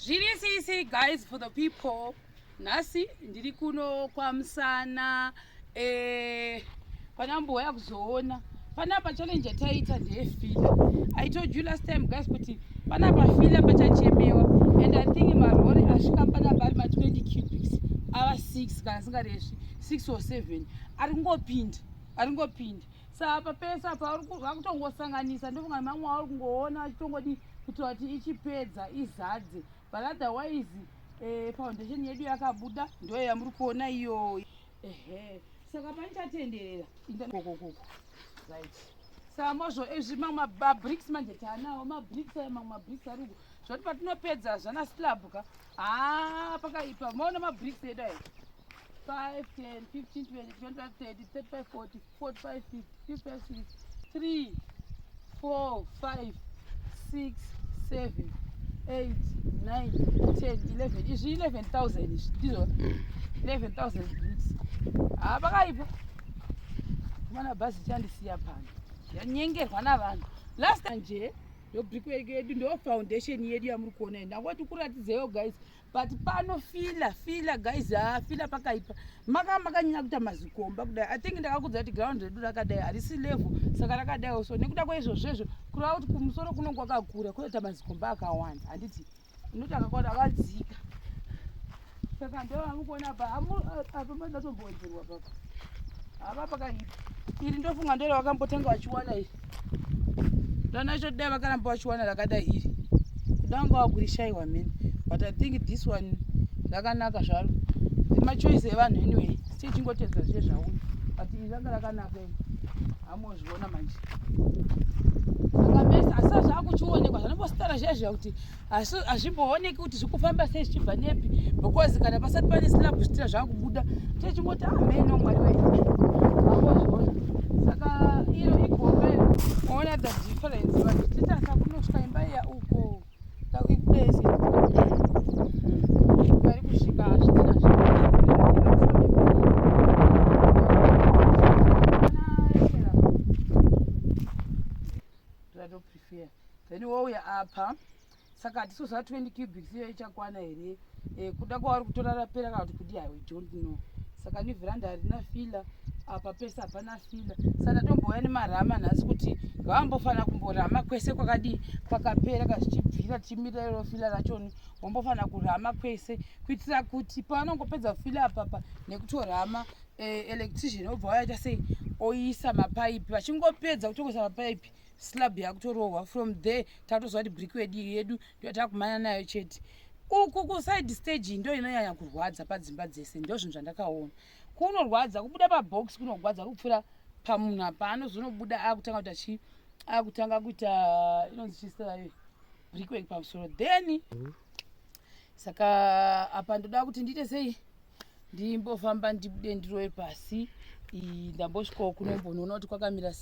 Zviri sei guys, for the people? Nhasi ndiri kuno kwaMusana, panamboya kuzoona panapa. Challenge yataita ndeyefiller. I told you last time, guys, kuti panapa filler pachachemewa, and I think marori asvika panapa ari ma20 cubics, ava 6 kana singaresvi 6 or 7, ari kungopinda, ari kungopinda. Saka pese apa vakutongosanganisa. Ndofunga mamwe auri kungoona vachitongodi kuitira kuti ichipedza izadze, but otherwise foundation yedu yakabuda, ndo yamuri kuona iyo. Ehe, saka panichatenderera kokokoko, right? Saka mozvo izvi mamwe mabricks manje taanawo, mabricks aya, mamwe mabricks ari uku, zvoti patinopedza zvana slab ka, haa, pakaipa. Maona mabricks edu aya: 5, 10, 15, 20, 25, 30, 35, 40, 45, 50, 55, 60, 3, 4, 5, 6, 7, 8, 9, 10, 11. Izvi 11,000 izvi, ndizvo 11,000 bricks. Ha, pakaipa mana. Bhazi ichandisiya pano, yanyengerwa navanhu last nje. Ndo brickwork yedu, ndo foundation yedu yamuri kuona iyi. Ndangoti kuratidzeyo, guys, but pano filler, filler, guys, ha, filler pakaipa. Maka makanyanya kuita mazikomba kudai. I think ndakakudza kuti ground redu rakadai, harisi level, saka rakadaiwo. So nekuda kwaizvozvezvo, kureva kuti kumusoro kunonge kwakakura, kunoita mazikomba akawanda, handiti? Inoti akakwana, akadzika. Saka ndo vamukuona apa. Apa mandatombowedzerwa papa, hava pakaipa. Iri ndofunga ndore vakambotanga vachiwana iri. Ndanacho dai vakaramba vachiwana rakadai iri, kuda vanga vakurishayiwa mheni, but I think this one rakanaka zvaro. Machoice evanhu anyway, tichingotedza zviye zvauya, but iri ranga rakanaka iri, hamozviona manje. Saka mese asi zvakuchionekwa zvanombositara zviya zviya kuti hazvimbooneki kuti zviri kufamba sei, zvichibva nepi, because kana pasati pane slab, zvitira zvakubuda, techingoti ameno Mwari wedu, hamozviona. Saka iro igomba iro, ona the difference. Vanhu titasa kunosvika imba iya uko ikudese vari kusvika zvitina. Zvatoprefer. Then wouya apa, saka hatisizoziva 20 cubics iyo ichakwana here, kuda kwavari kutora rapera kana kuti kudi, I don't know. Saka nevheranda harina filler, apa pese hapana filler. Saka ndatombouya nemarama nhasi kuti ngavambofanira kumborama kwese kwakadii, kwakapera kazvichibvira, tichimirira iro filler rachoni. Wambofanira kurama kwese kuitira kuti pavanongopedza filler apapa nekutorama, electrician obva waita sei, oisa mapaipi. Vachingopedza kutongoisa mapaipi, slab yakutorohwa. From there takutoziva kuti brickwork yedu ndo yatakumanya nayo chete. Uku kuside stage ndo inonyanya kurwadza padzimba dzese. Ndo zvinhu zvandakaona, kunorwadza kubuda pabox, kunorwadza kupfuura pamunhu apa anozonobuda akutanga kuita chi, akutanga kuita inonzi chisirayo brickwork pamusoro. Then saka apa ndoda kuti ndiite sei? Ndimbofamba, ndibude, ndirove pasi. Ndambosvikawo kunombonoona kuti kwakamira sei.